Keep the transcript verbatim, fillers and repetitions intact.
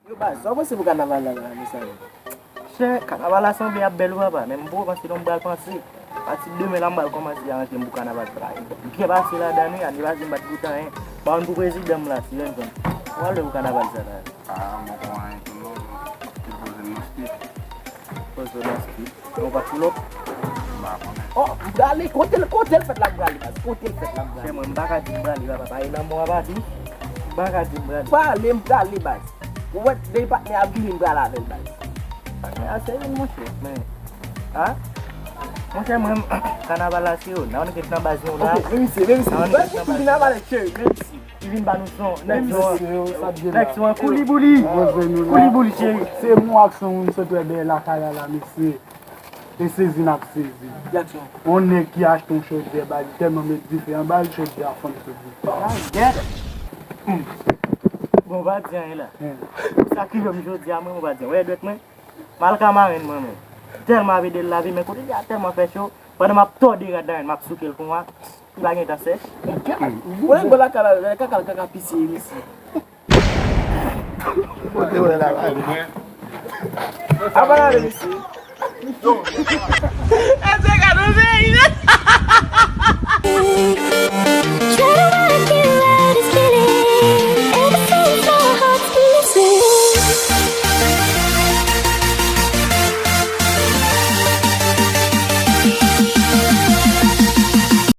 Yo baz, sa w panse pou kanaval la la, mezanmi? Chè, kanaval la sanble ap bèl wi papa, men m poko panse non m pral panse. Pati demen la m pral kòmanse aranje m pou kanaval sa. M byen pase ladan wi, ane pase m pa t goute anyen. Ba yon pou prezidan m la, Stevenson. Ou pral wè pou kanaval sa la. Ah, mwen konn anyen tou non. Te poze m nan stil. Poze w nan stil. Yon pa pull up. M pa konnen. Oh, m prale. Kote l, kote l fèt la m prale, baz? Kote l fèt la m prale? Chè mwen, m pa ka di m prale, papa. Pa e nan mò a pa di. M pa ka di m prale. Prale, m prale, baz. Ou wè, depi patnè a vini, m prale avè l, baz. Patnè a serye, monchè. Men, a? Monchè, mwen, kanaval la se yo. Nan ket nan baz nou la. Ok, men misye, men misye. Baz, ou vin avale, cheri, men misye. Li vin ba nou son. Nèg son. Nèg son an koulibouli. Koulibouli, cheri. Se mwen ak son moun sot wè dèyè lakay la la, mesye. E sezi n ap sezi. On nèg ki achte yon chodyè ba li, tèlman met dife anba l, chodyè a fann sot dife. Bon, pa di anyen la. Sa k rive m jodi a, mwen, mwen pa di anyen. Ou wè dwèt mwen? M al ka marenn mwen, men. Tèlman ap ede l lave, men kote li a tèlman fè cho, pandan m ap tòde rad la, m ap souke l konsa. Li pa gen tan sèch. Ou nèg bò lakay la, kaka l kaka pise, mesye. Kote w la, la? Apa la, mesye? Èske gade w se ide?